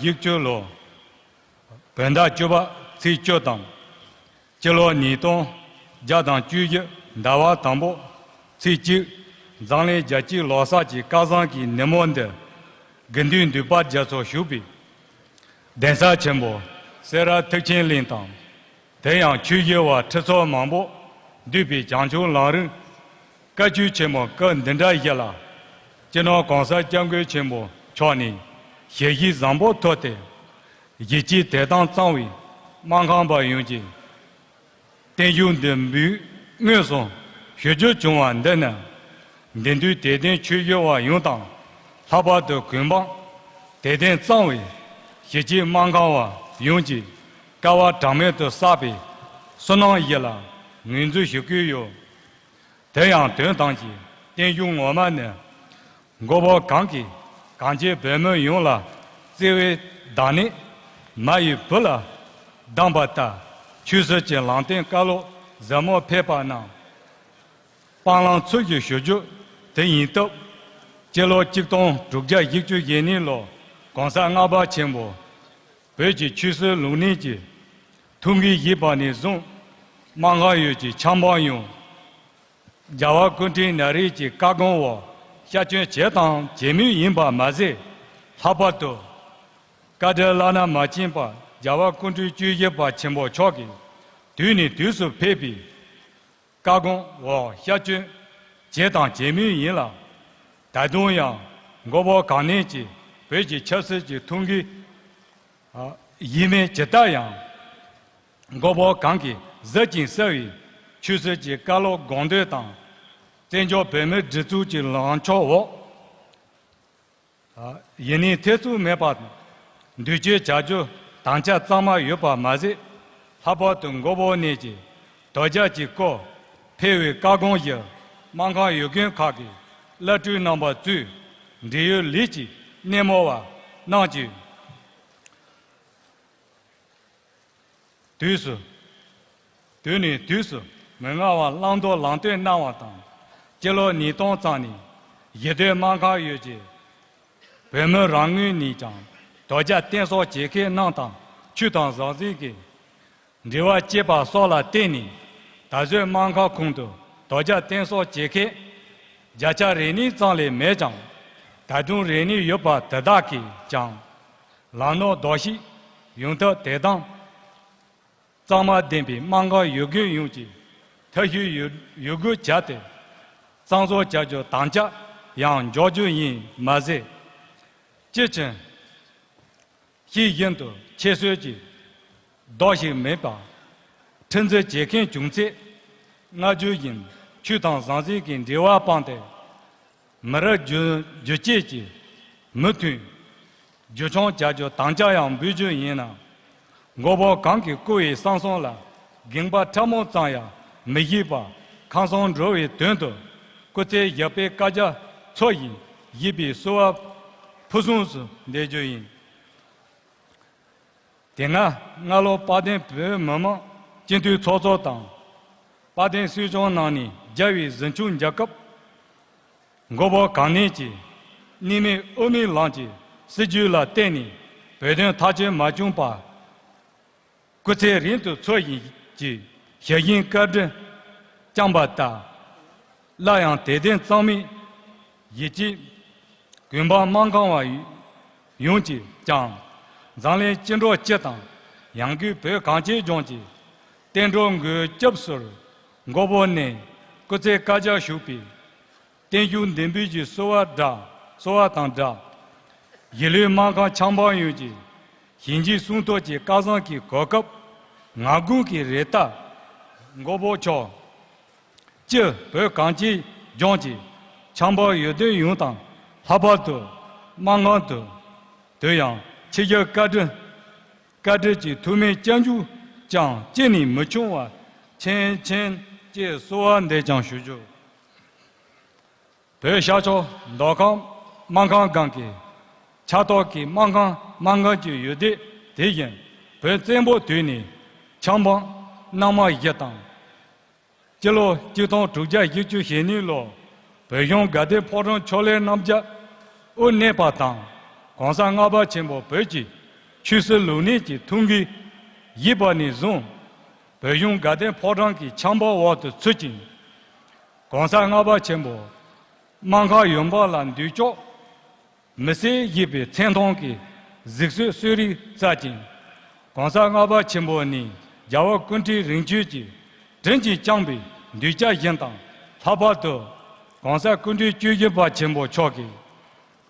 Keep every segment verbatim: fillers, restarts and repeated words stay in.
བཞི་བཅུ་ལོ། བོད་ཟླ་བཅུ་པ་ཚེས་བཅུ་དང་། སྤྱི་ལོ་ཉིས་སྟོང་བརྒྱ་དང་བཅུ་བཞི་ཟླ་བ་དང་པོ་ཚེས་གཅིག་འཛམ་གླིང་རྒྱལ་སྤྱིའི་ལོ་གསར་གྱི་སྐལ་བཟང་གི་ཉིན་མོ་འདིར། དགེ་འདུན་འདུས་པ་རྒྱ་མཚོ་བཞུགས་པའི་གདན་ས་ཆེན་པོ་སེ་ར་ཐེག་ཆེན་གླིང་དང་། དེ་ཡང་ཆོས་བརྒྱུད་པ་ཁྲི་ཚོ་མང་པོ་འདུས་པའི་བྱང་ཆུབ་ལམ་རིམ་བཀའ་ཆོས་ཆེན་མོ་སྐབས་འདི་འདྲ་བཞི་ལ། སྤྱི་ནོར་༸གོང་ས་༸སྐྱབས་མགོན་ཆེན་པོ་མཆོག་ནས་ཞལ་བཞེས་བཟང་པོ་ཐོབ་སྟེ། གཞིས་བྱེས་དད་དམ་གཙང་བའི་སྨར་ཁམས་པ་ཡོངས་ཀྱིས་བརྟན་བཞུགས་འདི་འབུལ་མངོན་སུམ་ཞུ་རྒྱུ་བྱུང་བ་འདི་ནི། དེང་དུས་དད་ལྡན་ཆོས་ཞུ་བ་ཡོངས་དང་། ལྷག་པར་དུ་གུས་འབངས་དད་ལྡན་གཙང་བའི་གཞིས་བྱེས་སྨར་ཁམས་པ་ཡོངས་ཀྱིས་དཀའ་བ་གྲངས་མེད་དུ་བསགས་པའི་བསོད་ནམས་བཞི་ལ་ངོས་འཛིན་ཞུ་གི་ཡོད། དེ་ཡང་དོན་དམ་གྱི་བརྟན་བཞུགས་ངོ་མ་ནི། མགོན་པོ་གང་གིས་གངས་ཅན་བོད་མི་ཡོངས་ལ་བརྩེ་བའི་བདག་ཉིད་མ་ཡི་བུ་ལ་གདམས་པ་ལྟར། ཆོས་སྲིད་ཀྱི་ལམ་སྟོན་བཀའ་སློབ་ཟབ་མོ་ཕེབས་པ་རྣམས་སྤང་བླང་ཚུལ་བཞིན་ཞུ་རྒྱུ་དེ་ཡིན་སྟབས། སྤྱི་ལོ་གཅིག་སྟོང་དྲུག་བརྒྱ་བཞི་བཅུ་ཞེ་གཉིས་ལོར་༸གོང་ས་ལྔ་པ་ཆེན་པོ་བོད་ཀྱི་ཆོས་སྲིད་ལུགས་གཉིས་ཀྱི་ཐུགས་འགན་བཞེས་པ་ནས་བཟུང་། སྨར་ཁམས་ཡུལ་གྱི་ཆབ་འབངས་ཡོངས་རྒྱལ་བ་སྐུ་ཕྲེང་ན་རེ་གི་བཀའ་དགོངས་འོག་ཤར་བསྐྱོད་བྱས་དང་བྱེད་མུས་ཡིན་པ་མ་ཟད། ལྷག་པར་དུ་བཀའ་དྲིན་བླ་ན་མ་མཆིས་པ་རྒྱལ་བ་སྐུ་ཕྲེང་བཅུ་བཞི་པ་ཆེན་པོ་མཆོག་གིས་དུས་ནས་དུས་སུ་ཕེབས་པའི་བཀའ་དགོངས་འོག་ཤར་བསྐྱོད་བྱས་དང་བྱེད་མུས་ཡིན་ལ། ད་དུང་ཡང་མགོན་པོ་གང་ཉིད་ཀྱིས་བོད་ཀྱི་ཆབ་སྲིད་ཀྱི་ཐུགས་འགན་ཨ་བཞེས་མིན་ཇི་ལྟར་ཡང་། མགོན་པོ་གང་གིས་གཟི་བྱིན་གསལ་བའི་ཆོས་སྲིད་ཀྱི་བཀའ་སློབ་དགོངས་དོན་དང་། བཙན་བྱོལ་བོད་མིའི་སྒྲིག་འཛུགས་ཀྱི་ལངས་ཕྱོགས་འོག་ཡིན་ནའི་ཐེ་ཚོམ་མེད་པར་མདུན་སྐྱོད་བྱ་རྒྱུ་དམ་བཅའ་གཙང་མ་ཡོད་པ་མ་ཟད། ལྷག་པར་དུ་མགོན་པོ་ཉིད་ཀྱིས་དོལ་རྒྱལ་གྱི་སྐོར་ཕེབས་པའི་བཀའ་དགོངས་བཞིན་སྨར་ཁམས་ཡུལ་དགོན་ཁག་གི་བླ་སྤྲུལ་རྣམ་པ་གཙོས་འབྲེལ་ཡོད་ལས་ཀྱི་སྣེ་མོ་བ་རྣམས་ཀྱིས། དུས་སུ། དུས་ནས་དུས་སུ་མི་མངའ་བར་བླང་དོར་ལམ་སྟོན་གནང་བ་དང་། སྤྱི་ལོ་ཉིས་སྟོང་ཙམ་ནས་གཞིས་སྡོད་སྨར་ཁམས་ཡུལ་གྱི་བོད་མི་རང་ངོས་ནས་ཀྱང་དོལ་རྒྱལ་བསྟེན་གསོལ་བྱེད་མཁན་རྣམས་དང་ཆོས་དང་ཟང་ཟིང་གི་འབྲེལ་བ་བཅད་པ་སོགས་ལ་བརྟེན་ནས། ད་གཟོད་སྨར་ཁམས་ཁོངས་སུ་དོལ་རྒྱལ་བསྟེན་གསོལ་བྱེད་མཁན་བརྒྱ་ཆ་རེ་གཉིས་ཙམ་ལས་མེད་ཀྱང་། ད་དུང་རེ་གཉིས་ཡོད་པ་དེ་དག་གིས་ཀྱང་ལམ་ལྷོང་ལྡོག་ཤེས་ཡོང་ཐབས་དད་དམ་གཙང་མ་ལྡན་པའི་སྨར་ཁམས་ཡུལ་དགོན་ཡོངས་ཀྱིས་ཐབས་ཤེས་ཡོད་ཡོད་དགུ་བྱས་ཏེ་གཙང་བཟོ་བྱ་རྒྱུ་དམ་བཅའ་ཡང་འཇོག་རྒྱུ་ཡིན་མ་ཟད། སྤྱི་ཆིངས་ཤིག་བཞིན་དུ་ཁྱད་གསོད་ཀྱི་རྡོ་ཞིག་མེད་པར་ཁྲིམས་འཛིན་བྱེད་མཁན་བྱུང་ཚེ། སྔ་རྒྱུ་བཞིན་ཆོས་དང་ཟང་ཟིང་གི་འབྲེལ་བ་སྤངས་ཏེ། མི་རབས་རྒྱུན་རྒྱུན་སྐྱེས་ཀྱི་མི་མཐུན་རྒྱུ་སྐྱོང་བྱ་རྒྱུ་དམ་བཅའ་ཡང་འབུལ་རྒྱུ་ཡིན་ན། མགོན་པོ་གང་གིས་བསྐུལ་བའི་གསང་གསུམ་ལ་དགོངས་པ་ཕྲ་མོ་ཙམ་ཡང་མི་བཞེས་པར་ཁམས་གསུམ་འགྲོ་བའི་དོན་དུ་སྐུ་ཚེ་ཞབས་པད་བསྐལ་བརྒྱར་འཚོ་ཞིང་གཞེས་པའི་གསོལ་བ་ཕུར་གསུམ་དུ་འདེབས་རྒྱུ་ཡིན། དེ་སྔ་སྔ་ལོ་དཔལ་ལྡན་བོད་མི་མང་སྤྱི་འཐུས་ཚོགས་གཙོ་དང་། དཔལ་ལྡན་སྲིད་སྐྱོང་གནང་ནས་རྒྱལ་བའི་གཟིམ་ཆུང་རྒྱལ་ཁབ། མགོན་པོ་གང་ཉིད་ཀྱིས་གནས་མལ་དབུ་མའི་ལམ་གྱི་སྲིད་བྱུས་ལ་བརྟེན་ནས་བོད་དོན་མཐའ་དཔྱོད་མ་བྱུང་བར་སྐུ་ཚེ་རིང་དུ་འཚོ་ཞིང་གི་ཞལ་བཞེས་བཀའ་དྲིན་བསྐྱངས་པ་ལྟར། སླར་ཡང་དད་ལྡན་གཙང་མའི་གཞིས་བྱེས་གུས་འབངས་སྨར་ཁམས་པ་ཡོངས་ཀྱིས་ཀྱང་འཛམ་གླིང་སྤྱི་འགྲོ་སྤྱི་དང་ཡང་སྒོས་བོད་གངས་ཅན་ལྗོངས་ཀྱི་བསྟན་འགྲོ་འགོ་སྐྱབས་སུ་མགོན་པོ་ནས་སྐུ་ཚེ་བསྐལ་བརྒྱར་བཞུགས་པའི་བརྟན་བཞུགས་འདེགས་འབུལ་གྱི་གསོལ་བ་སྒྲ་གསོལ་བ་དང་སྦྲགས། གཞིས་ལུས་སྨར་ཁམས་ཆབ་འབངས་ཡོངས་ཀྱི་ཞིང་ཆེན་གསུང་ཐོག་གི་བསྐལ་བཟང་གི་གོ་སྐབས་ངག་དགོངས་ཀྱི་རེ་ལྟར། མགོན་པོ་མཆོག་སྤྱི་བོད་གངས་ཅན་ལྗོངས་ཀྱི་ཆབ་འབངས་ཡུལ་དོན་ཡོངས་དང་། ལྷག་པར་དུ་སྨར་ཁམས་དུ་དུ་ཡང་ཆིབས་བསྒྱུར་བཀའ་དྲིན་བཀའ་དྲིན་གྱི་ཐུགས་སྨོན་སྐྱབས་འཇུག་ཀྱང་ཅི་ནས་མི་འཆུང་བར་མཁྱེན་མཁྱེན་ཅེས་གསོལ་བ་འདེབས་ཀྱང་ཞུ་རྒྱུ། བོད་ཤར་ཕྱོགས་མདོ་ཁམས་སྨར་ཁམས་སྒང་གི་ཆབ་ཐོག་གི་སྨར་ཁམས་སྨར་ཁམས་ཀྱི་ཡུལ་སྡེ་དེ་བཞིན་བོད་བཙན་པོའི་དུས་ནས་ཆབ་འབངས་རྣམ་དབྱེ་དང་། སྤྱི་ལོ་གཅིག་སྟོང་དྲུག་བརྒྱ་བཞི་བཅུ་ཞེ་གཉིས་ལོར་བོད་གཞུང་དགའ་ལྡན་ཕོ་བྲང་ཕྱོགས་ལས་རྣམ་རྒྱལ་དབུ་གནས་པ་དང་། གོང་ས་ལྔ་པ་ཆེན་པོ་བོད་ཀྱི་ ཆོས་སྲིད་ལུགས་གནས་ཀྱི་ཐུགས་འགན་ཡིད་པ་ནས་བཟུང་། བོད་གཞུང་དགའ་ལྡན་ཕོ་བྲང་གི་ཆབ་འབངས་འོག་ཏུ་ཚུད་ཅིང་། གོང་ས་ལྔ་པ་ཆེན་པོ་སྨར་ཁམས་ཡུམ་བར་ལ་འདུས་ལྕོགས་མི་ཟད་ཡིད་པའི་མཚན་མཐོང་གི་གཟིགས་གསོལ་གསོལ་རས་སྩལ་ཅིང་། གོང་ས་ལྔ་པ་ཆེན་པོ་ནས་རྒྱལ་བ་སྐུ་ཕྲེང་རིམ་བྱོན་གྱི་དྲིན་གྱིས་བསྐྱངས་པའི་གདུལ་བྱ་བཞིན་དང་། ལྷག་པར་དུ་གོང་ས་སྐུ་ཕྲེང་བཅུ་བཞི་པ་ཆེན་པོ་མཆོག་གིས་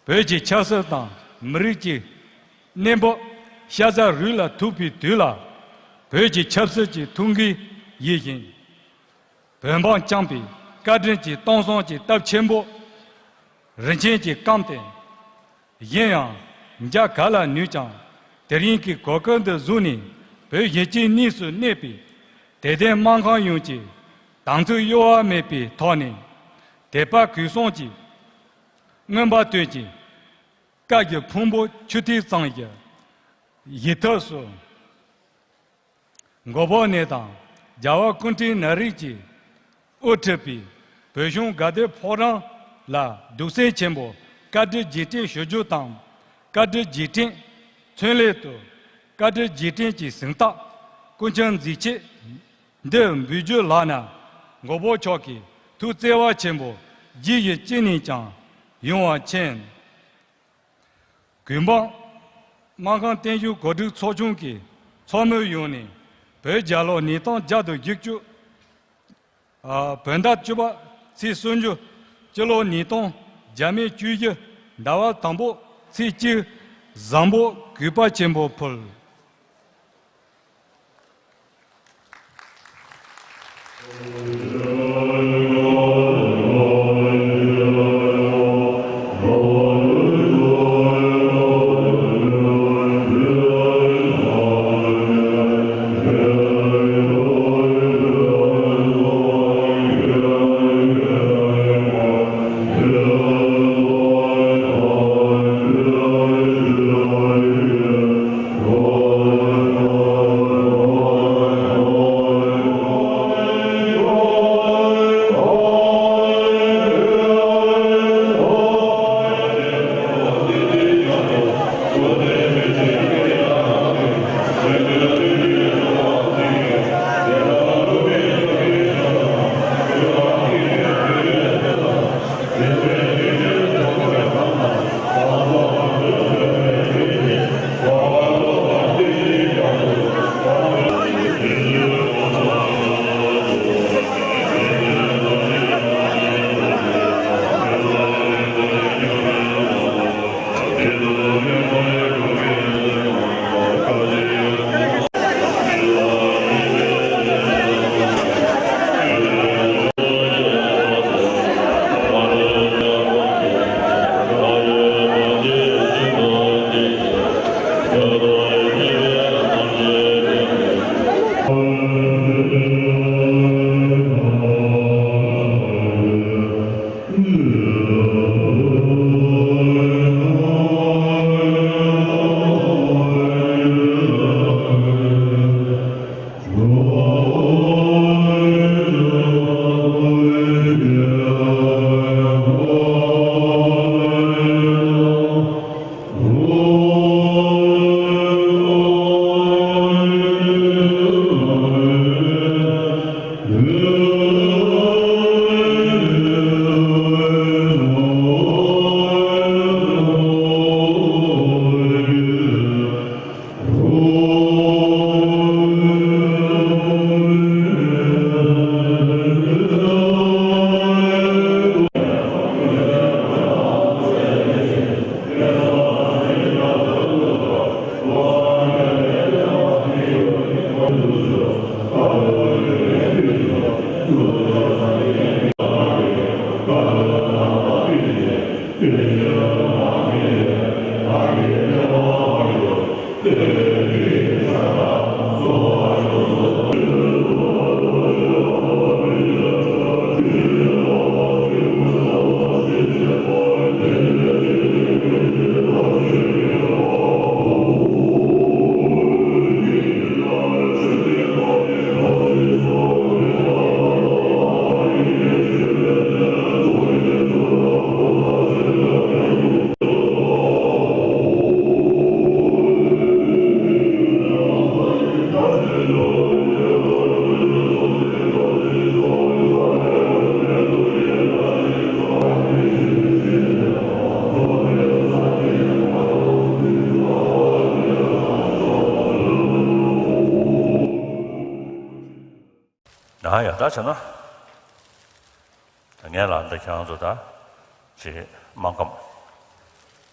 བོད་ཀྱི་ཆབ་སྲིད་དང་མི་རིགས་ཀྱི་གནས་བབ་ཤ་ཟ་རུས་ལ་ཐུག་པའི་དུས་ལ། བོད་ཀྱི་ཆབ་སྲིད་ཀྱི་ཐུགས་འགན་ཡིད་བཞིན། བོད་འབངས་བསྐྱངས་པའི་བཀའ་དྲིན་གྱི་སྟོང་བསམ་གྱི་སྟབས་ཆེན་པོ། རིན་ཆེན་གྱི་སྐམ་སྟེ། གཞན་ཡང་འཇའ་ག་ལ་ནུས་ཀྱང་དེ་རིང་གི་གོ་སྐབས་འདི་བཟུང་ནས། བོད་གཞིས་བྱེས་གཉིས་སུ་གནས་པའི་དད་ལྡན་སྨར་ཁམས་ཡོངས་ཀྱིས་དམ་ཚིག་གཡོ་བ་མེད་པའི་ཐོག་ནས། དད་པ་གུས་གསུམ་གྱིས་མངོན་པར་བསྟོད་ཅིང་། བཀའ་བརྒྱུད་ཕུང་པོ་ཆུ་ཐིགས་ཙམ་ཞིག་ཞི་ཐབས་སུ། མགོན་པོ་ནས་དང་རྒྱལ་བ་སྐུ་ཕྲེང་ན་རིམ་གྱིས་དབུ་ཁྲིད་པའི་བོད་གཞུང་དགའ་ལྡན་ཕོ་བྲང་ལ་གདུང་སེམས་ཆེན་པོས་བཀའ་དྲིན་རྗེས་དྲན་ཞུ་རྒྱུ་དང་། བཀའ་དྲིན་རྗེས་དྲན་ཚུན་ལས་དུ་བཀའ་དྲིན་རྗེས་དྲན་གྱི་གཟེངས་རྟགས་ཀུན་ཁྱབ་མཛེས་ཆས་འདི་འབུལ་རྒྱུ་ལགས་ན། མགོན་པོ་མཆོག་གི་ཐུགས་བརྩེ་བ་ཆེན་པོ་རྗེས་ཀྱི་ཅི་ནས་ཀྱང་ཡོང་བར་མཁྱེན། གུས་པ། སྨར་ཁམས་བརྟན་བཞུགས་གོ་སྒྲིག་ཚོགས་ཆུང་གི་ཚོགས་མི་ཡོངས་ནས། བོད་རྒྱལ་ལོ་ཉིས་སྟོང་བརྒྱ་དང་བཞི་བཅུ། ཨ། བོད་ཟླ་བཅུ་པ་ཚེས་སུམ་ཅུ། སྤྱི་ལོ་ཉིས་སྟོང་བརྒྱ་མེད་བཅུ་བཞི་ཟླ་བ་དང་པོ་ཚེས་གཅིག་བཟང་པོ་གུས་པ་ཆེན་པོ་ཕུལ། ཨ་ཡ་ད་བྱས་ན། ད་ངས་ལ་འདི་ཁྱེད་རང་ཚོ་ད་ཅིག་སྨར་ཁམས་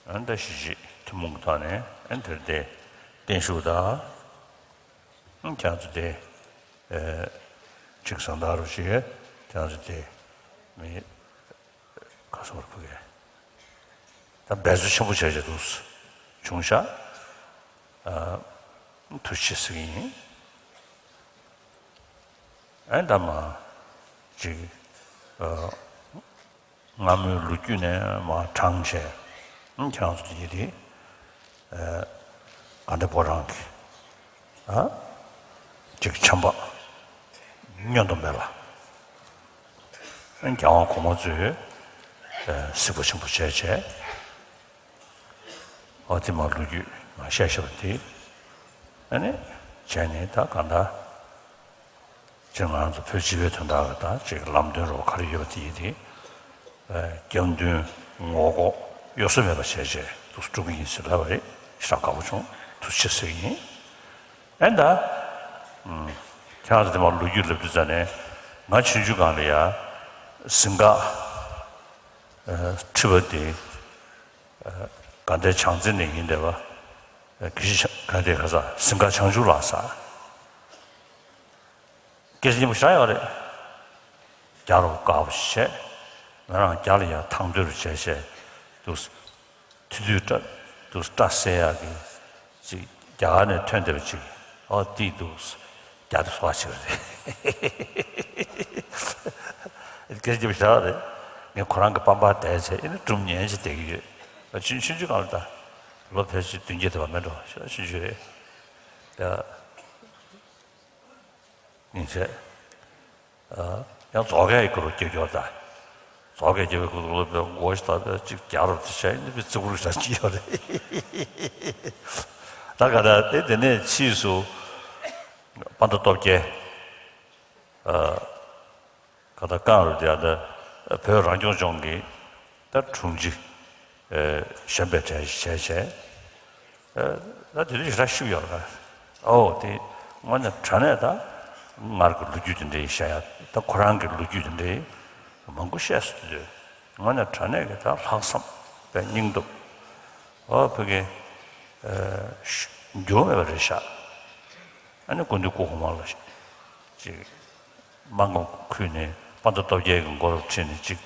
ཨ་ནི་ད་གཞིས་བྱེས་ཐུན་མོང་གི་ཐོག་ནས་ཨ་ནི་དེར་དེ་བརྟན་བཞུགས་ད་ཨ་ནི་ཁྱེད་རང་ཚོ་དེ་ཨེ་ཅིག་བཟང་དར་རུ་ཞིག་ཁྱེད་རང་ཚོ་དེ་མི་ག་སོར་ཕུག་གེ་ད་འབད་རྩོལ་ཆེན་པོ་བྱས་བྱས་འདུག་བྱུང་ཤག་ཨ་ཐུགས་རྗེ་ཆེ་ཟེར་གྱི་ཡིན། ཨེ་ད་མ་ཅིག་ཨ་སྔ་མོའི་ལོ་རྒྱུས་ནས་མ་དྲངས་བྱས་ཨ་ཁྱེད་རང་ཚོ་དེ་དེ་ཨ་དགའ་ལྡན་ཕོ་བྲང་གི་ཨ་ཅིག་བྱམས་པ་བསྙོན་དུ་མེད་པ། ཨ་རྒྱལ་དབང་གོང་མ་ཚོས་ཨ་གཟིགས་པ་ཆེན་པོ་བྱས་བྱས། འོ་དེ་མ་ལོ་རྒྱུས་མ་བཤད་བཤད་པ་དེ། ཨ་ནི་བྱས་ནས་ད་གང་ལྟར་ཅིག་ང་རང་ཚོ་བོད་སྤྱི་པའི་དོན་དག་གི་ད་ཅིག་ལམ་སྟོན་རོགས་ག་རེ་ཡོད་པ་དེ་ཡིན་ཏེ། རྒྱབ་མདུན་ངོ་ལྐོག་གཡོ་ཟོལ་མེད་པ་བྱས་བྱས་འདུག་སྒྲུབ་ཀྱི་ཡིན་ཟེར་ལབ་པ་རེད། ཞེ་དྲག་དགའ་པོ་བྱུང་། ཐུགས་རྗེ་ཆེ་ཟེར་གྱི་ཡིན། ཨེ་ད། ཁྱེད་རང་ཚོ་དེ་མ་ལོ་རྒྱུས་ལབ་དུས་ཙ་ནས་ང་ཆུང་ཆུང་སྒང་ལ་ཡ་གཟིམ་འགག་ཁྲི་པ་དེ། དགའ་ལྡན་བྱང་རྩེ་ནས་ཡིན་བསྡད་པ། དགེ་བཤེས་ག་དེ་ག་ས་གཟིམ་འགག་བྱང་ཆུབ་ལགས་ས། སྐད་ཆ་སྙན་པོ་ཞེ་དྲག་ཡོད་རེད། རྒྱ་རུ་དགའ་པོ་བྱས། ང་རང་རྒྱ་ལ་ཡར་ཐང་སྟོད་རུ་བྱས་བྱས་འདུག་དེ་དུས་སྐྲ་འདུག་སྐྲ་བསེ་ཡག་གི་ཅིག་རྒྱ་གར་ནས་ཐོན་བསྡད་པ་ཅིག་ཨོ་དེ་འདུག་རྒྱ་དེ་གསོ་བ་ཞིག་རེད། སྐད་ཆ་ཞིག་བྱ་བ་རེད། ངས་ཁོ་རང་གི་པང་པར་བསྡད་བྱས་ཨེ་ནི་སྒྲུང་ཉན་བྱས་བསྡད་ཀྱི་ཡོད། ཨ་ཆུང་ཆུང་ཆུང་སྒང་ལ་ད་ལོ་ཕལ་ཆེར་བདུན་བརྒྱད་དེ་བ་མེད་འགྲོ་ཤ་ཆུང་ཆུང་རེད། ཡ། ཡིན་ཚད། ཨ་ཡང་རྫོགས་སྐལ་གྱི་སྐོར་ལ་སྐྱོ་སྐྱོ་ད། རྫོགས་སྐལ་སྐྱེ་བའི་སྐོར་ལ་ལོ་པའི་མགོ་ཞིག་ད་པའི་གཅིག་རྒྱ་རུ་དེ་བྱས་ནི་པའི་ཙི་གུ་རུ་ཞིག་ད་ཅི་ཡོད་རེད། ད་ག་ད་དེ་དེ་ནས་ཕྱིས་སུ་དཔལ་ལྡན་སྟོབས་རྒྱལ། ཨ། ཁ་ད་ཀང་རུ་དེ་ད་བོད་རང་སྐྱོང་ལྗོངས་ཀྱི་ད་དྲུང་ཆེ་ཨེ་གཞོན་པའི་གྲས་བྱས་བྱས། ཨེ་ད་དེ་དུས་ཞེ་དྲག་ཤུགས་ཡོད་རེད། ཨོ་དེ་དངོས་གནས་དྲང་གནས་ད་སྔར་གྱི་ལོ་རྒྱུས་དེ་འདྲའི་བཤད་ཡ་ད་ཁོ་རང་གི་ལོ་རྒྱུས་དེ་འདྲའི་མང་པོ་བཤད་སྲོལ་དེ་དངོས་གནས་དྲང་གནས་ཀྱི་ད་ལྷག་བསམ་དཔེ་སྙིང་སྟོབས། ཨོ་བོད་ཀྱི་ཨེ་འགྱུར་བ་མེད་པ་རེད་ཤག་ཨ་ནི་སྐུ་མདུན་སྐུ་གོང་མ་ལ་ཅིག་སྨར་ཁམས་ཁུལ་ནས་དཔལ་ལྡན་སྟོབས་རྒྱལ་གྱི་མགོ་ལ་ཁྲིད་ནས་ཅིག་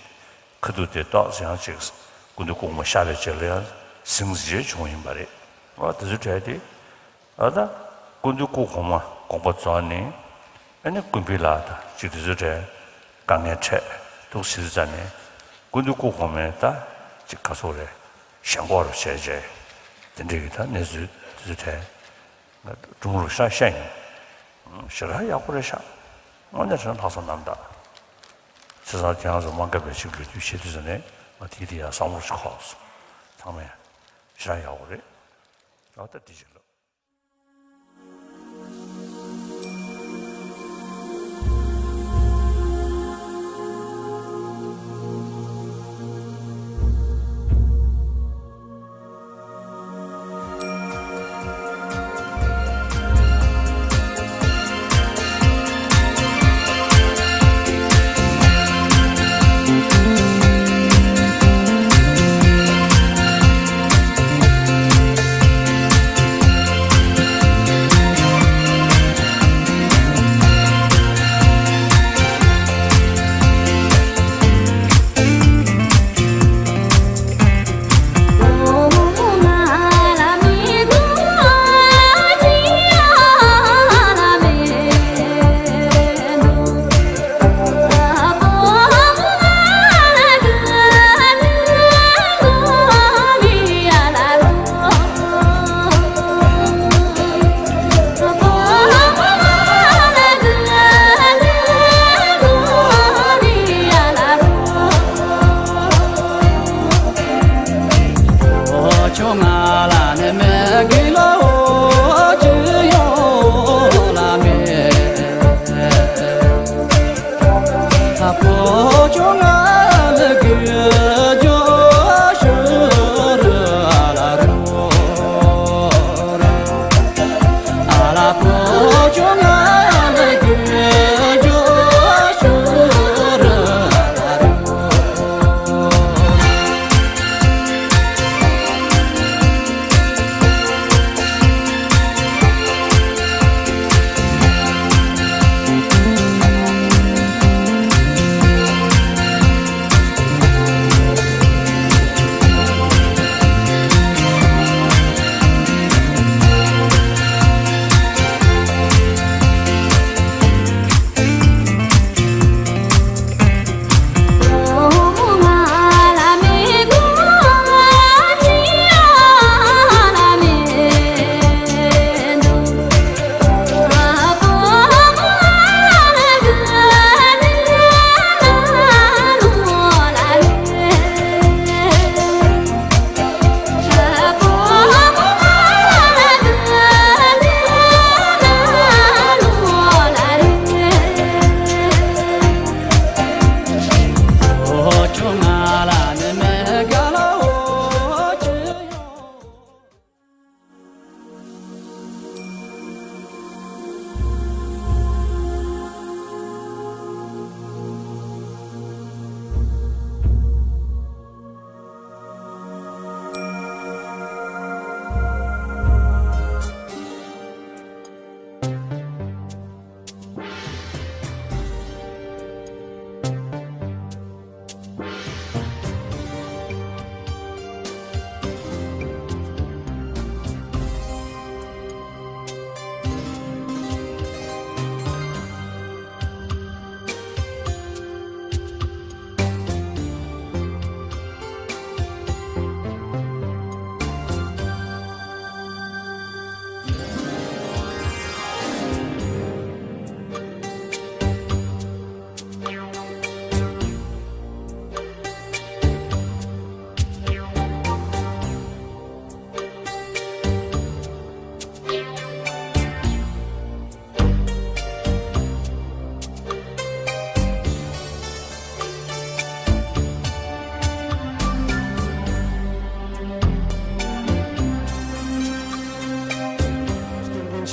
ཁ་ཐུག་དེ་ཏོག་ཙམ་ཡང་ཅིག་སྐུ་མདུན་སྐུ་གོང་མ་གཤེགས་པའི་རྗེས་ལ་ཡང་ཟིང་རྗེ་བྱུང་ཡིན་པ་རེད། ཨ་དེ་ཚོའི་གྲས་དེ་ཨ་ད་སྐུ་མདུན་སྐུ་གོང་མ་དགོངས་པ་རྫོགས་ནས་ཨ་ནི་ཀུན་ཕན་ལགས་དང་ཅིག་དེ་ཚོའི་གྲས་དཀའ་ངལ་འཕྲད་འདུག་ཟེར་དུས་ཙ་ནས་སྐུ་མདུན་སྐུ་གོང་མས་ད་ཅིག་ག་ཚོད་རེད་ཞེན་ཁོག་རུ་བྱས་རྗེས་དེ་འདྲའི་གི་ད་གནས་ཚུལ་དེ་ཚོའི་གྲས། ང་སྒྲུང་རུ་ཤ་ཤ་ཡིན། ཞེ་དྲག་ཡག་པོ་རེད་ཤག་དངོས་གནས་དྲང་ལྷག་བསམ་རྣམ་དག་ཚེ་སང་ཁྱེད་རང་ཚོ་དམངས་ཁ་བེད་ཅིག་ལོ་རྒྱུས་བྱེད་དུས་ཙ་ནས་ང་དེ་དེ་ཡང་བསམ་བློ་ཞིག་འཁོར་སོང་། ཚང་མས་ཞེ་དྲག་ཡག་པོ་རེད། ཨ་ད་དེ་ཅིག་ལ།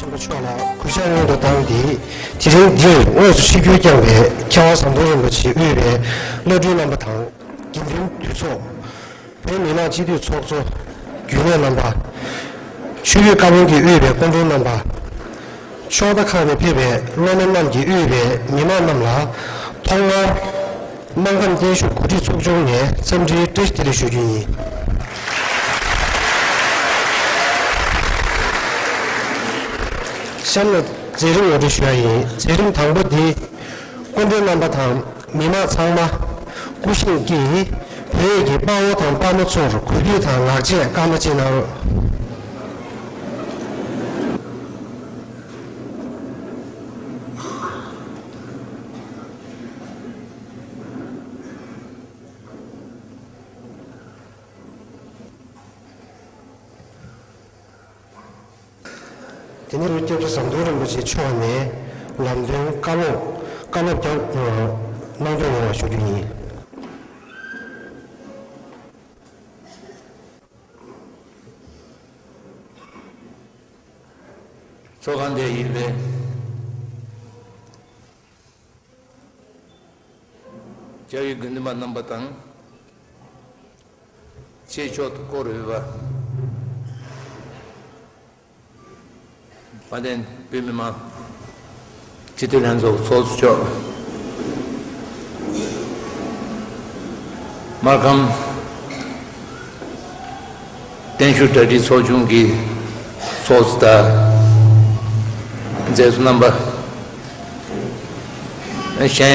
ཆེན་པོ་མཆོག་ལ་གུས་ཕྱག་སྔོན་དུ་བཏང་སྟེ། དེ་རིང་འདིར་དངོས་སུ་ཆིབས་བསྒྱུར་བསྐྱངས་པའི་མཁས་དབང་ཟམ་གདོང་རིན་པོ་ཆེས་དབུས་པའི་བླ་སྤྲུལ་རྣམ་པ་དང་། དགེ་འདུན་འདུས་ཚོགས། བོད་མི་མང་སྤྱི་འཐུས་ཚོགས་གཙོ། རྒྱུན་ལས་རྣམ་པ། ཆོས་རིག་བཀའ་བློན་གྱིས་དབུས་པའི་སྐུ་མགྲོན་རྣམ་པ། ཕྱོགས་མཐའ་ཁག་ནས་ཕེབས་པའི་སློབ་མ་རྣམས་ཀྱིས་དབུས་པའི་མི་མང་རྣམས་ལ་ཐོག་མར་སྨར་ཁམས་བརྟན་བཞུགས་གོ་སྒྲིག་ཚོགས་ཆུང་ནས་འཚམས་འདྲིའི་བཀྲ་ཤིས་བདེ་ལེགས་ཞུ་རྒྱུ་ཡིན། གཤམ་ལ་མཛད་རིམ་ངོ་སྤྲོད་ཞུ་ཡ་ཡིན། མཛད་རིམ་དང་པོ་འདི། སྐུ་མགྲོན་རྣམ་པ་དང་མི་མང་ཚང་མ་སྐུ་བཞེངས་ཀྱིས་བོད་ཀྱི་དཔའ་བོ་དང་དཔའ་མོ་ཚོར་གུས་འདུད་དང་ལག་རྗེས་སྐར་མ་གཅིག་གནང་རོགས། དེ་ནས་སྐྱབས་རྗེ་ཟམ་གདོང་རིན་པོ་ཆེ་མཆོག་ནས་ལམ་སྟོན་བཀའ་སློབ་བཀའ་སློབ་ཀྱང་གནང་སྐྱོང་ཡོང་བ་ཞུ་རྒྱུ་ཡིན། ཚོགས་ཁང་འདིར་ཡོད་པའི་སྐྱབས་ཡུལ་དགེ་འདུན་པ་རྣམ་པ་དང་། ཆེས་མཆོག་ཏུ་བསྐོ་བའི་དཔལ་ལྡན་བོད་མི་མང་སྤྱི་འཐུས་ལྷན་ཚོགས་ཚོགས་གཙོ་མཆོག། སྨར་ཁམས་བརྟན་བཞུགས་གྲ་སྒྲིག་ཚོགས་ཆུང་གི་ཚོགས་གཙོ་དང་མཛད་གཙོ་རྣམ་པ། གཞན་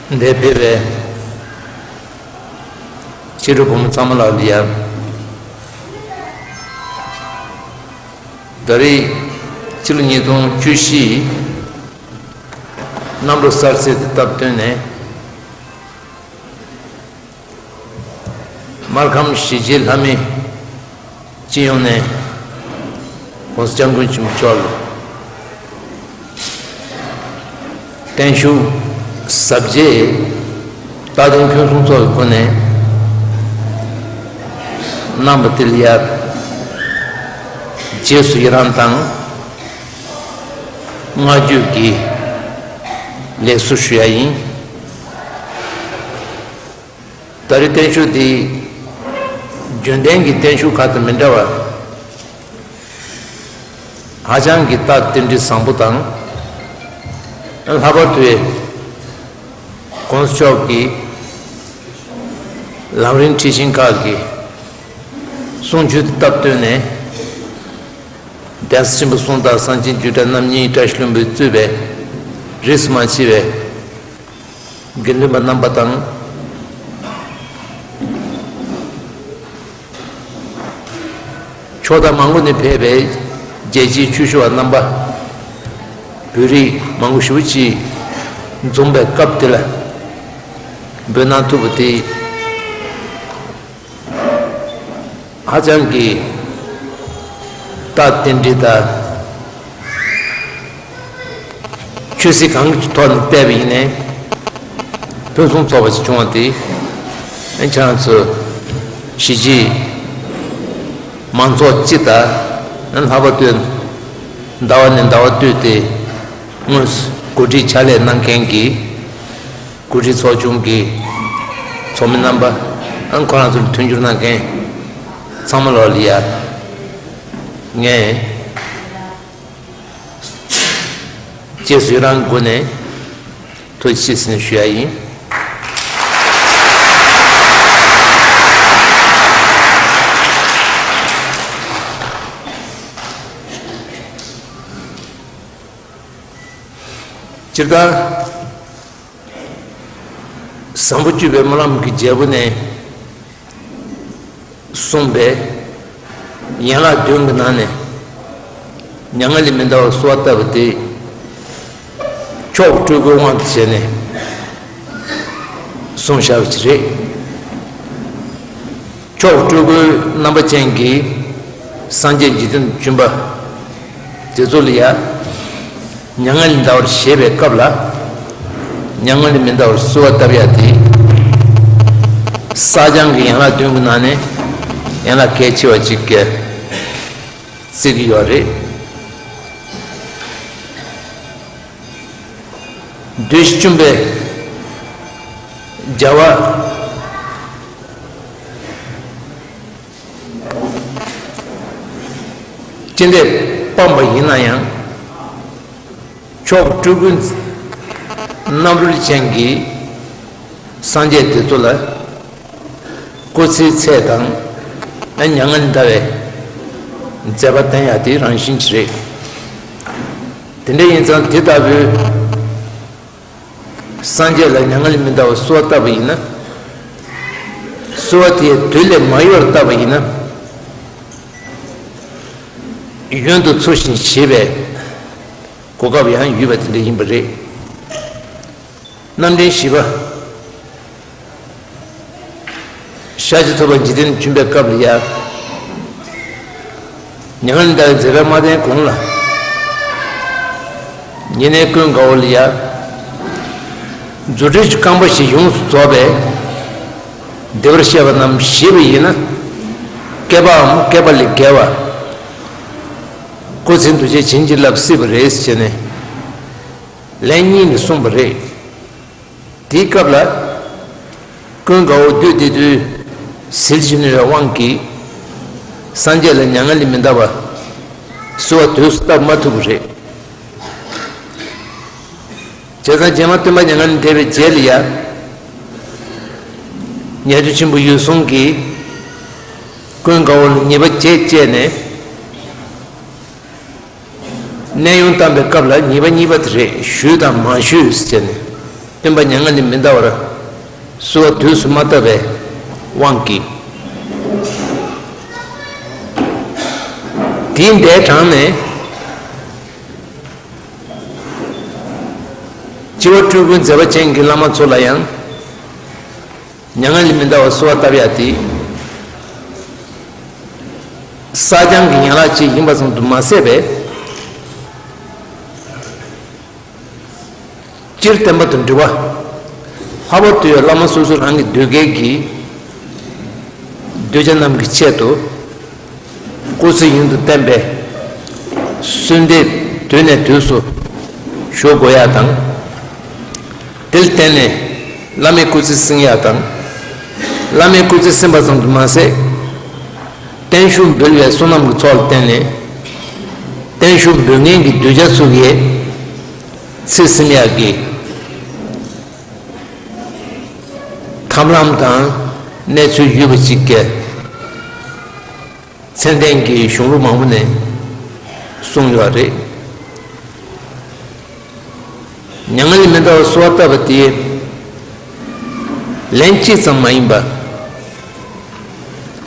ཡང་འདིར་ཕེབས་པའི་ཕྱི་དྲོ་བུ་མོ་ཚང་མ་ལ་ཡ། ད་རེས་ཕྱི་ལོ་ཉིས་སྟོང་བཅུ་བཞི་གནམ་ལོ་གསར་ཚེས་དང་སྟབས་བསྟུན་ནས། སྨར་ཁམས་གཞིས་བྱེས་ལྷ་མི་སྤྱི་ཡོངས་ནས་༸གོང་ས་༸སྐྱབས་མགོན་ཆེན་པོ་མཆོག་ལ་བརྟན་བཞུགས་ཟབ་རྒྱས་རྟག་བརྟན་ཕུན་སུམ་ཚོགས་པའི་སྒོ་ནས་གནང་བ་དེ་ལ་ཡང་རྗེས་སུ་ཡི་རང་དང་བསྔགས་བརྗོད་ཀྱི་ལེགས་གསོལ་ཞུ་ཡ་ཡིན། ད་རེས་བརྟན་བཞུགས་འདི་རྒྱུན་ལྡན་གྱི་བརྟན་བཞུགས་ཁག་དང་མི་འདྲ་བར་ཧ་ཅང་གི་རྟགས་རྟེན་འབྲེལ་བཟང་པོ་དང་། ལྷག་པར་དུ་༸གོང་ས་མཆོག་གི་ལམ་རིམ་ཁྲིད་ཆེན་ཁག་གི་གསུང་ཆོས་དང་སྟབས་བསྟུན་ནས། གདན་ས་ཆེན་པོ་གསུམ་དང་གསང་ཆེན་རྒྱུད་གྲྭ་རྣམ་གཉིས་བཀྲ་ཤིས་ལྷུན་པོས་གཙོས་པའི་རིས་སུ་མ་ཆད་པའི་དགེ་འདུན་པ་རྣམ་པ་དང་། ཕྱོགས་མཐའ་མང་པོ་ནས་ཕེབས་པའི་རྒྱལ་གཅེས་ཆོས་ཞུ་བ་རྣམ་པ། བོད་རིགས་མང་པོ་ཞེ་པོ་ཅིག་འཛོམས་པའི་སྐབས་དེ་ལ་འབོད་གནང་ཐུབ་པ་དེ། ཧ་ཅང་གི་རྟགས་རྟེན་འབྲེལ་དང་ཆོས་སྲིད་གང་གི་ཐོག་ནས་བལྟས་པ་ཡིན་ནའི་ཕུན་སུམ་ཚོགས་པ་ཞིག་བྱུང་བ་དེ། ཁྱེད་རང་ཚོ་གཞིས་བྱེས་མང་ཚོགས་སྤྱི་དང་ལྷག་པར་དུ་ཟླ་བ་ནས་ཟླ་བ་བསྟུད་དེ་དངོས་སུ་གོ་སྒྲིག་ཕྱག་ལས་གནང་མཁན་གྱི། གོ་སྒྲིག་ཚོགས་ཆུང་གི་ཚོགས་མི་རྣམ་པ། ཨང་ཁོ་རང་ཚོར་མཐུན་འགྱུར་གནང་མཁན་ཚང་མ་ལོ་ལ་ཡ། ངས་རྗེས་སུ་ཡི་རང་སྒོ་ནས་ཐུགས་རྗེ་ཆེ་ཟེར་ནས་ཞུ་ཡ་ཡིན། སྤྱིར་བཏང་། བཟང་པོ་སྤྱོད་པའི་སྨོན་ལམ་གྱི་རྒྱལ་པོ་ནས་གསུངས་པའི་ཡན་ལག་བདུན་གྱི་ནང་ནས་མྱ་ངན་ལས་མི་འདའ་བར་གསོལ་བ་བཏབ་པ་དེ་མཆོག་སྤྲུལ་སྐུའི་དབང་དུ་བྱས་ནས་གསུངས་བཞག་པ་ཅིག་རེད། མཆོག་སྤྲུལ་སྐུའི་རྣམ་པ་ཅན་གྱི་སངས་རྒྱས་འཇིག་རྟེན་དུ་བྱོན་པ། དེ་ཚོ་ལ་ཡ། མྱ་ངན་ལས་འདའ་བར་བཞེད་པའི་སྐབས་ལ། མྱ་ངན་ལས་མི་འདའ་བར་གསོལ་བ་བཏབ་ཡ་དེ། བསགས་སྦྱང་གི་ཡན་ལག་བདུན་གྱི་ནང་ནས། ཡན་ལག་གལ་ཆེ་བ་ཅིག་གི་བརྩི་གི་ཡོད་རེད། བདུད་བཅོམ་པའི་རྒྱལ་བ་ཅི་འདྲའི་སྤངས་པ་ཡིན་ན་ཡང་། མཆོག་སྤྲུལ་སྐུ་རྣམ་རོལ་ཅན་གྱི་སངས་རྒྱས་དེ་ཚོ་ལ་སྐུ་ཚེའི་ཚད་དང་། ཨ། མྱ་ངན་འདའ་བའི་མཛད་པ་བསྟན་ཡ་དེ་རང་བཞིན་གྱི་རེད། དེ་འདྲ་ཡིན་ཙང་དེ་ལྟ་བུའི་སངས་རྒྱས་ལ་མྱ་ངན་མི་འདའ་བར་གསོལ་བ་བཏབ་པ་ཡིན་ན། གསོལ་བ་དེ་དུས་ལས་མ་ཡོལ་བར་བཏབ་པ་ཡིན་ན། ཡུན་དུ་འཚོ་ཞིང་གཞེས་པའི་གོ་སྐབས་ཡང་ཡོད་པ་དེ་འདྲ་ཡིན་པ་རེད། རྣམ་འདྲེན་བཞི་པ། ཤཱཀྱ་ཐུབ་པ་འཇིག་རྟེན་བྱོན་པའི་སྐབས་ལ་ཡ། མྱ་ངན་འདའ་བའི་མཛད་པ་མ་བསྟན་གོང་ལ། ཉེ་གནས་ཀུན་དགའ་བོ་ལ་ཡ། རྫུ་འཕྲུལ་གྱི་རྐང་པ་ཞིག་ཡོངས་སུ་རྫོགས་པས། བདེ་བར་གཤེགས་པ་རྣམས་བཞེས་པ་ཡིན་ན། བསྐལ་པའམ་བསྐལ་པ་ལས་བརྒལ་བ། སྐུ་ཚེ་འདུ་བྱེད་བྱིན་གྱིས་བརླབས་སྲིད་པ་རེད་ཟེར་ནས། ལན་གཉིས་ནས་གསུངས་པ་རེད། དེའི་སྐབས་ལ། ཀུན་དགའ་བོ་བདུད་སྡེ་བདུད་ཟིལ་གྱིས་གནོན་པའི་དབང་གིས། སངས་རྒྱས་ལ་མྱ་ངན་ལས་མི་འདའ་བར་གསོལ་བ་དུས་སུ་བཏབ་མ་ཐུབ་པ་རེད། བྱས་ཙང་རྗེས་མ་སྟོན་པ་མྱ་ངན་འདས་པའི་རྗེས་ལ་ཡ། ཉེ་དུ་ཆེན་པོ་འོད་སྲུང་གིས་ཀུན་དགའ་བོ་ལ་ཉེས་པ་བྱས་བཅད་ནས། གནས་དབྱུང་བཏང་བའི་སྐབས་ལ་ཉེས་པ་གཉིས་པ་དེ་རེད། ཞུས་དང་མ་ཞུས་ཟེར་ནས། སྟོན་པ་མྱ་ངན་ལས་མི་འདའ་བར་གསོལ་བ་དུས་སུ་མ་བཏབ་པའི་དབང་གིས། དེའི་འདས་གྲོངས་ནས། སྤྱི་བོ་སྤྲུལ་སྐུའི་མཛད་པ་ཅན་གྱི་བླ་མ་ཚོ་ལ་ཡང་། མྱ་ངན་ལས་མི་འདའ་བར་གསོལ་བ་བཏབ་ཡ་དེ། གསག་སྦྱང་གི་ཡན་ལག་ཅིག་ཡིན་པ་ཙམ་དུ་མ་ཟད་པས། སྤྱིར་བསྟན་པ་དང་འབྲེལ་བ། ལྷག་པར་དུ་ཡང་བླ་མ་སོ་སོ་རང་གི་འདོད་རྒྱལ་གྱི་གདུལ་བྱ་རྣམས་ཀྱི་ཆེད་དུ། སྐུ་ཚེ་ཡུན་དུ་བརྟན་པའི་གསོལ་འདེབས་དུས་ནས་དུས་སུ་ཞུ་དགོས་ཡ་དང་། དེ་ལ་བརྟེན་ནས་བླ་མའི་སྐུ་ཚེ་བསྲིང་ཡ་དང་། བླ་མའི་སྐུ་ཚེ་བསྲིངས་པ་ཙམ་དུ་མ་ཟད། བརྟན་བཞུགས་འབུལ་བའི་བསོད་ནམས་ཀྱི་ཚོགས་ལ་བརྟེན་ནས། བརྟན་བཞུགས་འབུལ་མཁན་གྱི་གདུལ་བྱ་ཚོ་གིས་ཚེ་བསྲིང་ཡག་གི་ཐབས་ལམ་དང་གནས་ཚུལ་ཡོད་པ་ཅིག་གི་མཚན་ལྡན་གྱི་གཞུང་ལུགས་མང་པོ་ནས་གསུངས་ཡོད་རེད། མྱ་ངན་ལས་མི་འདའ་བར་གསོལ་བ་བཏབ་པ་དེ། ལན་གཅིག་ཙམ་མ་ཡིན་པ།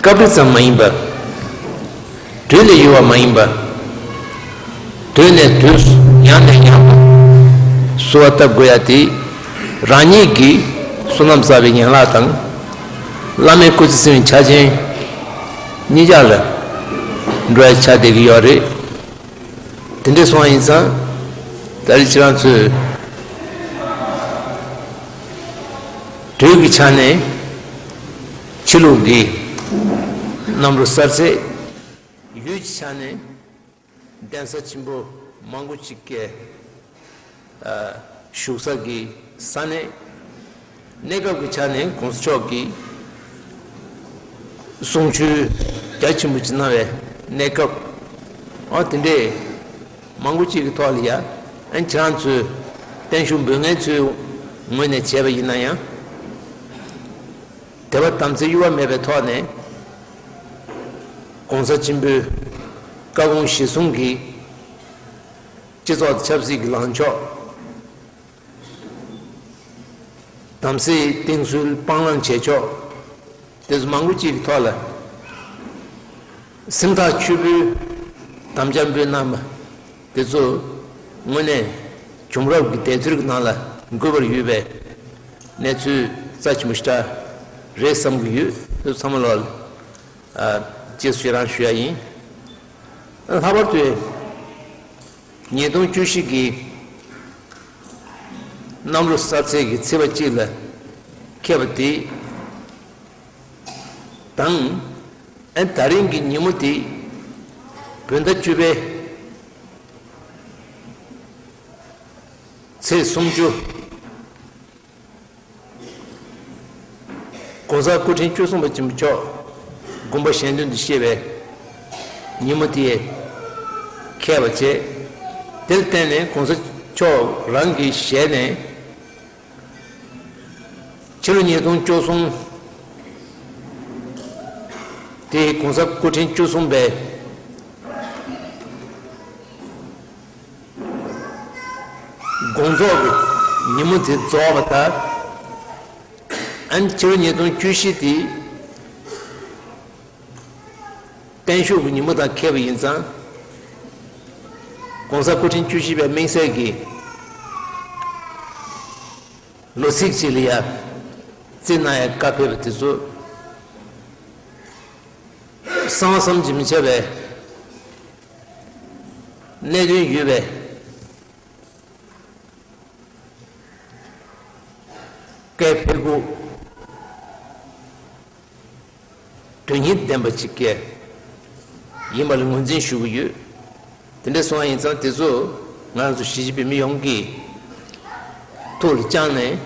སྐབས་རེ་ཙམ་མ་ཡིན་པ། དུས་ལས་ཡོལ་བ་མ་ཡིན་པ། དུས་ནས་དུས་སུ་ཡང་ནས་ཡང་དུ་གསོལ་བ་བཏབ་དགོས་ཡ་དེ། རང་ཉིད་ཀྱི་བསོད་ནམས་བསགས་པའི་ཡན་ལག་དང་། བླ་མའི་སྐུ་ཚེ་བསྲིང་བའི་ཆ་རྐྱེན་གཉིས་ཆར་ལ་འགྲོ་ཡ་ཆགས་བསྡད་ཀྱི་ཡོད་རེད། དེ་འདྲ་སོང་བ་ཡིན་ཙང་། ད་རེས་ཁྱེད་རང་ཚོས་དུས་ཀྱི་ཆ་ནས་ཕྱི་ལུགས་ཀྱི་གནམ་གྲུ་གསར་ཚེས། ཡུལ་གྱི་ཆ་ནས་གདན་ས་ཆེན་པོ་མང་པོ་ཅིག་གི་ཨ་བཞུགས་ས་གི་ས་གནས། གནས་སྐབས་ཀྱི་ཆ་ནས་གོང་ས་མཆོག་གིས་གསུང་ཆོས་རྒྱ་ཆེན་པོ་ཅིག་གནང་བའི་གནས་སྐབས། ཨ་དེ་འདྲའི་མང་པོ་ཅིག་གི་ཐོག་ལ་ཡ། ཨ་ཁྱེད་རང་ཚོས་བརྟན་བཞུགས་འབུལ་མཁན་ཚོའི་ངོས་ནས་བྱས་པ་ཡིན་ན་ཡང་། དད་པ་དམ་ཚིག་གཡོ་བ་མེད་པའི་ཐོག་ནས། གོང་ས་ཆེན་པོའི་བཀའ་དགོངས་གཞིར་བཟུང་གིས་སྤྱི་ཚོགས་དང་ཆབ་སྲིད་ཀྱི་ལངས་ཕྱོགས། དམ་སྲིའི་བསྟེན་གསོལ་སྤང་བླང་བྱེད་ཕྱོགས། དེ་ཚོ་མང་པོ་ཅིག་གི་ཐོག་ལ་སེམས་ཐག་ཆོད་པོའི་དམ་བཅའ་འབུལ་གནང་བ་དེ་ཚོ་དངོས་གནས་བྱུང་རབས་ཀྱི་དེབ་ཐེར་གྱི་ནང་ལ་འགོད་པར་ཡོད་པའི་གནས་ཚུལ་རྩ་ཆེན་པོ་ཞེ་དྲག་རེད་བསམ་གྱི་ཡོད། དེ་ཚོ་ཚང་མ་ལ་ཨ་རྗེས་སུ་ཡི་རང་ཞུ་ཡ་ཡིན། ལྷག་པར་དུ་ཉིས་སྟོང་བཅུ་བཞི་གི་གནམ་ལོ་གསར་ཚེས་ཀྱི་ཚེས་པ་གཅིག་ལ་འཁེལ་བ་དེ་དང་། ཨན་ད་རིང་གི་ཉིན་མོ་དེ་བོད་ཟླ་བཅུ་པའི་ཚེས་སུམ་ཅུ། ༸གོང་ས་སྐུ་ཕྲེང་བཅུ་གསུམ་པ་ཆེན་པོ་མཆོག་དགོངས་པ་གཞན་དོན་དུ་གཤེགས་པའི་ཉིན་མོ་དེ་ཁེལ་བ་བཅས། དེར་བརྟེན་ནས་༸གོང་ས་མཆོག་རང་གི་ཞལ་ནས། ཕྱི་ལོ་ཉིས་སྟོང་བཅུ་གསུམ་དེ་༸གོང་ས་སྐུ་ཕྲེང་བཅུ་གསུམ་པའི་དགོངས་རྫོགས་ཀྱི་ཉིན་མོ་དེ་རྫོགས་པ་དང་། ཨན་ཕྱི་ལོ་ཉིས་སྟོང་བཅུ་བཞི་དེ་བརྟན་བཞུགས་ཀྱི་ཉིན་མོ་དང་འཁེལ་བ་ཡིན་ཙང་། ༸གོང་ས་སྐུ་ཕྲེང་བཅུ་བཞི་པའི་དམིགས་བསལ་གྱི་ལོ་ཚིགས་ཅིག་ལ་ཡ་རྩིས་གནང་ཡ་བཀའ་ཕེབས་པ་དེ་ཚོ་བསམ་བསམ་གྱིས་མི་ཁྱབ་པའི་གནད་དོན་ཡོད་པའི་བཀའི་ཕེབས་སྒོ་དོན་སྙིང་ལྡན་པ་ཅིག་གི་ཡིན་པ་ལ་ངོས་འཛིན་ཞུ་གི་ཡོད། དེ་འདྲ་སོང་བ་ཡིན་ཙང་དེ་ཚོ་ང་རང་ཚོ་གཞིས་བྱེས་བོད་མི་ཡོངས་ཀྱི་ཐུགས་ལ་བཅངས་ནས།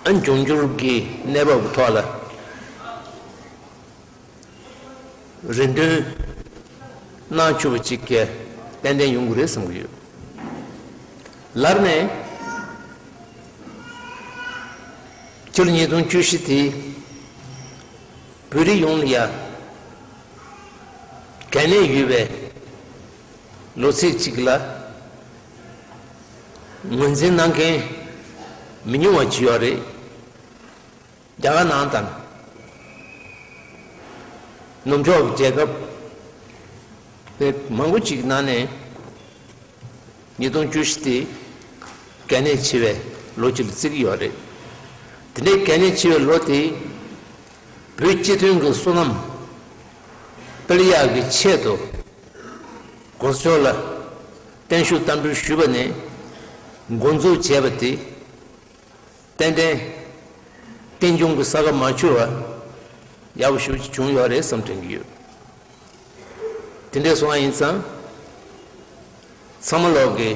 ཨ་འབྱུང་འགྱུར་གྱི་གནས་བབ་ཀྱི་ཐོག་ལ་རེ་འདུན་གནང་ཆོག་པ་ཅིག་གི་ཏན་ཏན་ཡོང་གི་རེད་བསམ་གྱི་ཡོད། ལར་ནས་ཕྱི་ལོ་ཉིས་སྟོང་བཅུ་བཞི་དེ་བོད་རིགས་ཡོངས་ལ་ཡ་གལ་གནད་ཡོད་པའི་ལོ་ཚིགས་ཅིག་ལ་ངོས་འཛིན་གནང་མཁན་མི་ཉུང་བ་ཅིག་ཡོད་རེད། རྒྱ་གར་ནང་དང་ནུབ་ཕྱོགས་ཀྱི་རྒྱལ་ཁབ་དེ་མང་པོ་ཅིག་ནང་ནས་ཉིས་སྟོང་བཅུ་བཞི་དེ་གལ་གནད་ཆེ་བའི་ལོ་གཅིག་ལ་བརྩི་གི་ཡོད་རེད། དེ་འདྲའི་གལ་གནད་ཆེ་བའི་ལོ་དེ་བོད་སྤྱི་མཐུན་གྱི་བསོད་ནམས་སྤེལ་ཡག་གི་ཆེད་དུ་༸གོང་ས་མཆོག་ལ་བརྟན་བཞུགས་བསྟར་འབུལ་ཞུས་པ་ནས་འགོ་འཛུགས་བྱས་པ་དེ། ཏན་ཏན་རྟེན་འབྱུང་གི་ས་ཁ་མ་འཆུ་བ་ཡག་པོ་ཞེ་པོ་ཅིག་བྱུང་ཡོད་རེད་བསམ་དྲན་གྱི་ཡོད། དེ་འདྲ་སོང་བ་ཡིན་ཙང་། ཚང་མ་ལོག་གི་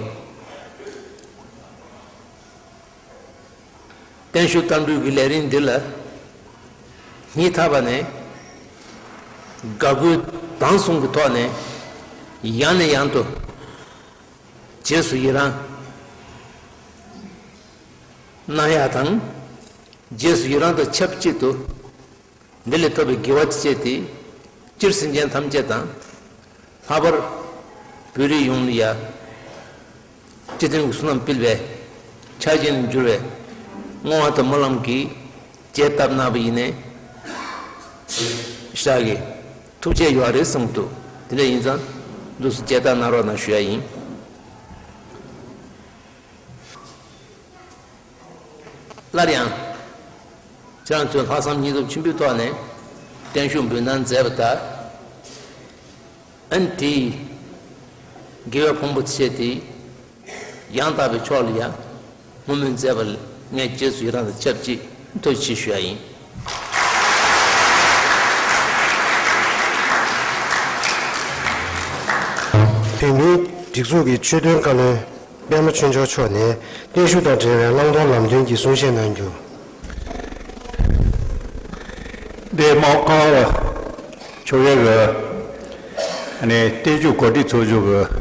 བརྟན་བཞུགས་བསྟར་འབུལ་གྱི་ལས་རིམ་འདི་ལ་སྙིང་ཐག་པ་ནས་དགའ་གུས་དྭངས་གསུམ་གྱི་ཐོག་ནས་ཡང་ནས་ཡང་དུ་རྗེས་སུ་ཡི་རང་གནང་ཡག་དང་། རྗེས་སུ་ཡི་རང་དང་ཆབས་ཅིག་ཏུ། འདི་ལས་ཐོབ་པའི་དགེ་བ་སྤྱད་དེ། སྤྱིར་སེམས་ཅན་ཐམས་ཅད་དང་། ལྷག་པར་བོད་རིགས་ཡོངས་ལ་ཡ། སྤྱི་མཐུན་གྱི་བསོད་ནམས་སྤེལ་བའི་ཆ་རྐྱེན་དུ་འགྱུར་བའི་བསྔོ་བ་དང་སྨོན་ལམ་གྱིས་རྒྱས་བཏབ་གནང་བ་ཡིན་ནའི། ཤག་གི་ཐུགས་རྗེ་ཡོད་རེད་བསམ་གྱི་འདུག་དེ་འདྲ་ཡིན་ཙང་ལུགས་སུ་རྒྱས་བཏབ་གནང་རོགས་གནང་ཞུ་ཡ་ཡིན། སླར་ཡང་། ཁྱེད་རང་ཚོས་ལྷག་བསམ་སྙིང་སྟོབས་ཆེན་པོའི་ཐོག་ནས་བརྟན་བཞུགས་འབུལ་གནང་མཛད་པ་དང་། ཨན་དེའི་དགེ་བའི་ཕུང་པོ་ཆེ་དེ་ཡང་དག་པའི་ཕྱོགས་ལ་ཡང་སྔོན་སྨོན་མཛད་པ་ལ་ངས་རྗེས་སུ་ཡི་རང་དང་ཆབས་ཅིག་ཐུགས་རྗེ་ཆེ་ཞུ་ཡ་ཡིན། བོད་མིའི་སྒྲིག་འཛུགས་ཀྱི་ཆོས་དོན་བཀའ་བློན་པད་མ་ཆོས་འབྱོར་མཆོག་ནས་བརྟན་བཞུགས་དང་འབྲེལ་བའི་བླང་དོར་ལམ་སྟོན་གྱི་གསུང་བཤད་གནང་རྒྱུ། པད་མ་ཁ་པ་ཆོས་རྒྱལ་གྱི་ཨ་ནི་བརྟན་བཞུགས་གོ་སྒྲིག་ཚོགས་ཆུང་གི་